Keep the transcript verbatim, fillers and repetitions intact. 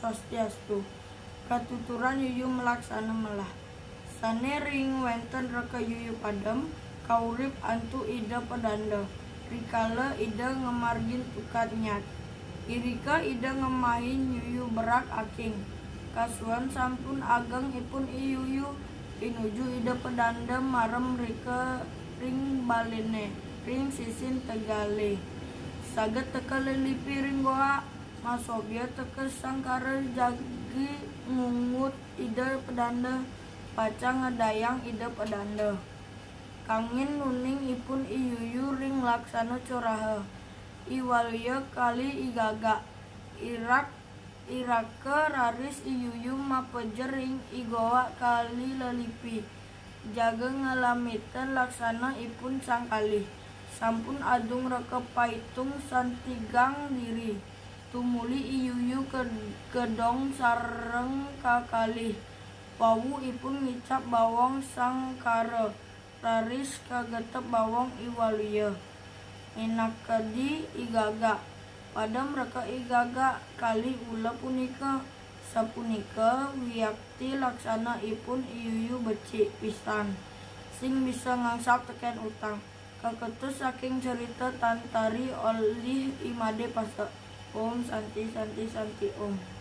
Swastiastu. Katuturan yuyu malaksana melah. Sane ring wenten reka yuyu padem, kaurip antuk Ida Pedanda. Rikala Ida ngamargin tukad nyat. Irika Ida ngemahin yuyu berak aking. Kasuan sampun ageng ipun i yuyu, pinuju Ida Pedanda marem rika ring balene, ring sisin tegale. Saget teka lelipi ring goa, masobya teka sangkara jagi ngungut Ida Pedanda, pacang ngedayang Ida Pedanda. Kangin nuning ipun i yuyu ring laksana coraha. I Waluya kali i Gagak. Irak, iraka raris i yuyu mapajer ring i Gogak kali lelipi. Jaga ngalamitan laksana ipun sang kalih. Sampun adung reka paitung santigang diri. Tumuli i yuyu ke, kedong sareng kakalih. Wau ipun ngicap bawong sangkara. Raris kagetep bawong i Waluya. Minakadi i Gagak. Padem reka i Gagak kalih ula punika. Sapunika wiakti laksana ipun i yuyu becik pisan. Sing bisa ngangsap teken utang. Kaketus saking cerita Tan Tari olih I Made Pasek. Om Santi Santi Santi Om.